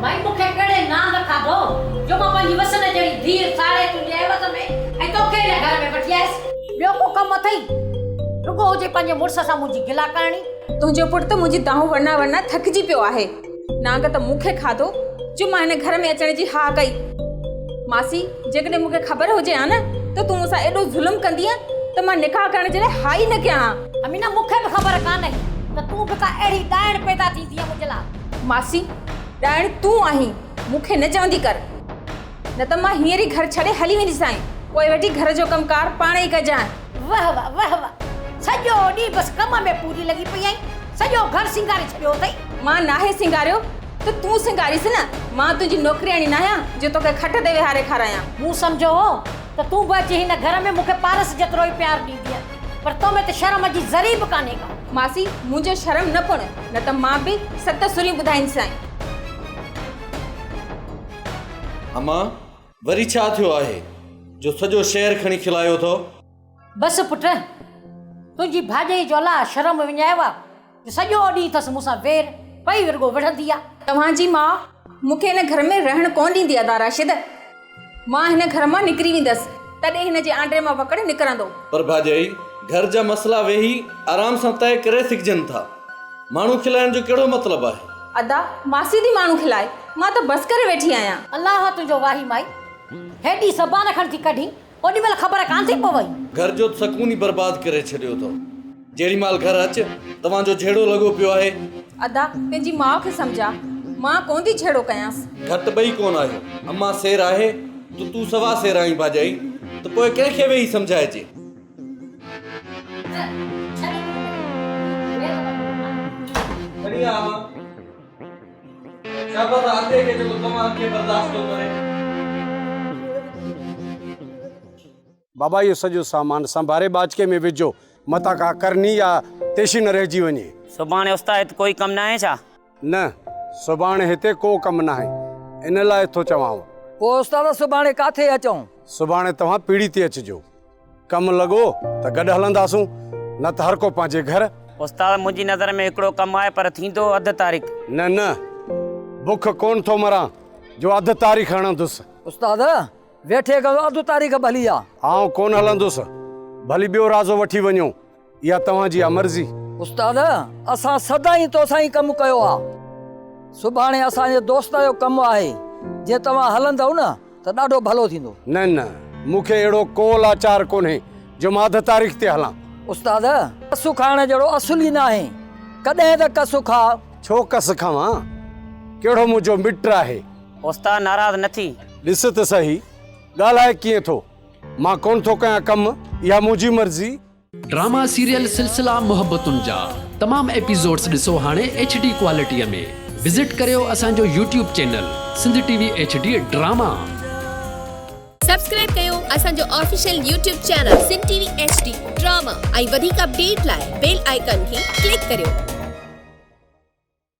مائي مون کي ڪهڙي نانگ کاڌو جو مان پنهنجي وس نه جهڙي ڌيء ساڙي تنهنجي عيوض ۾ ۽ توکي هن گهر ۾ وٺي آيس. ٻيو ڪو ڪم اٿئي؟ رڳو هجي پنهنجي مڙس سان منهنجي گلا ڪرڻي. تنهنجو پٽ ته منهنجي دانهون ورنا ورنا ٿڪجي پيو آهي. نانگ ته مون کي کاڌو جو مان هن گهر ۾ اچڻ جي ها ڪئي. ماسي، جيڪڏهن مون کي خبر هجي ها نه ته تون مون سان ايڏو ظلم ڪندينء ته مان نڪاح ڪرڻ جي لاء ها ئي نه ڪيان ها. امينه، مون کي به خبر ڪانه هئي ته تون به ڪا اهڙي ڏائڻ پيدا ٿيندينء منهنجي لاء. ماسي، ڏائڻ تون آهين، مون کي نه چوندي ڪر. نه ته مان هينئر ئي گهر ڇڏي هلي وينديسانء. پوء ويٺي گهر جو ڪم ڪار پاڻ ئي ڪجانء. وهه وهه وهه وهه، سڄو ڏينهن بس ڪم ۾ پوري لڳي پئي آهين. سڄو گهر سينگاري ڇڏيو اٿئي. مان ناهي سينگاريو ته تون سينگاريس نه، مان تنهنجي نوڪرياڻي ناهيان جو توکي کٽ تي ويهاري کارايان. مون سمجهيو هو ته تون به اچي هن گهر ۾ مون کي پارس جيترو ئي پيار ڏيندينء، پر تو ۾ ته شرم جي ذري به ڪانهي ڪا. ماسي، منهنجو شرم نه پڻ، نه ته مان به ست سريون ٻڌائينديسانء. امان، وري ڇا ٿيو آهي جو سڄو شهر کڻي کلايو اٿو؟ بس پٽ، تنهنجي ڀاڄئي جو الله شرم وڃايو آ جو سڄو ڏينهن اٿس مون سان وير پئي رڳو وڙهندي آ. توهان جي ماء مون کي هن گهر ۾ رهڻ ڪونه ڏيندي ادا راشد. مان هن گهر مان نڪري ويندس تڏهن هن جي آنڊري مان وڪڙ نڪرندو. پر ڀاڄائي، گهر جا مسئلا ويهي آرام سان طئي ڪري سگهجن ٿا. ماڻهو کلائڻ جو ڪهڙو مطلب آهي؟ ادا، ماسي ٿي ماڻهو کلائي، مان ته بس ڪري ويٺي آهيان. الله تنهنجو واهي مائي، هيڏي زبان کڻ ٿي ڪڍين. اوڏي مهل خبر ڪانه ٿي پوئي. گهر جو ته سڪون ئي برباد ڪري ڇڏيو اٿو. جهڙي مهل گهر اچ، توهان جو جهيڙو لڳو پيو آهي. ادا، پنهنجي ماء کي سمجهاء. مان ڪونه ٿي جهيڙو ڪيانس. گهٽ ٻئي ڪونه آهيو. امان سير آهي ته تون سوا سير آهين ڀاڄائي، ته پوء ڪنهن کي ويهي سمجهائجي. کڻي آ امان. شابس آ ادي کي جيڪو توهان کي برداشت ٿو ڪري. بابا اهو سڄو سامان سنڀاري ٻاچڪي ۾ وجهو، متان ڪا ڪرني يا تيشي نه رهجي وڃي. سڀاڻي استاد هت ڪوئي ڪم ناهي ڇا؟ نه، سڀاڻي هتي ڪو ڪم ناهي، ان لاء ٿو چوانو. پوء استاد سڀاڻي ڪاٿي اچون؟ سڀاڻي توهان پيڙهي تي اچجو. ڪم لڳو ته گڏ هلنداسون، نه ته هر ڪو پنهنجي گهر. استاد منهنجي نظر ۾ هڪڙو ڪم آهي پر ٿيندو اڌ تاريخ. نه نه، بک ڪونه ٿو مران جو اڌ تاريخ هڻندس. استاد، ويٺي کان اڌ تاريخ ڀلي آ. آئون ڪونه هلندس، ڀلي ٻيو رازو وٺي وڃو، اها توهان جي آ مرضي. استاد، اسان سدائين توسان ئي ڪم ڪيو آ. سڀاڻي اسان جي دوست جو ڪم آهي، جي توهان هلندؤ نه ته ڏاڍو ڀلو ٿيندو. نه نه، مون کي اهڙو ڪو لاچار ڪونهي جو مان اڌ تاريخ تي هلان. استاد، ڪس کائڻ جهڙو اصل ئي ناهين. ڪڏهن ته ڪس کاء. ڇو ڪس کاوان؟ ڪهڙو منهنجو مٽ آهي. استاد ناراض نه ٿي. ڏس ته سهي، ڳالهائي ڪيئن ٿو. مان ڪونه ٿو ڪيان ڪم، اها منهنجي مرضي. ڊراما سيريل سلسلا محبتن جا تمام ايپيسوڊس ڏسو هاڻي ايڇ ڊي ڪوالٽي ۾ وزٽ ڪريو اسان جو YouTube channel Sindh T V H D drama. Subscribe ڪيو اسان جو official YouTube channel Sindh T V H D drama ۽ وڌيڪ اپڊيٽ لاء بيل آئيڪان کي ڪلڪ ڪريو.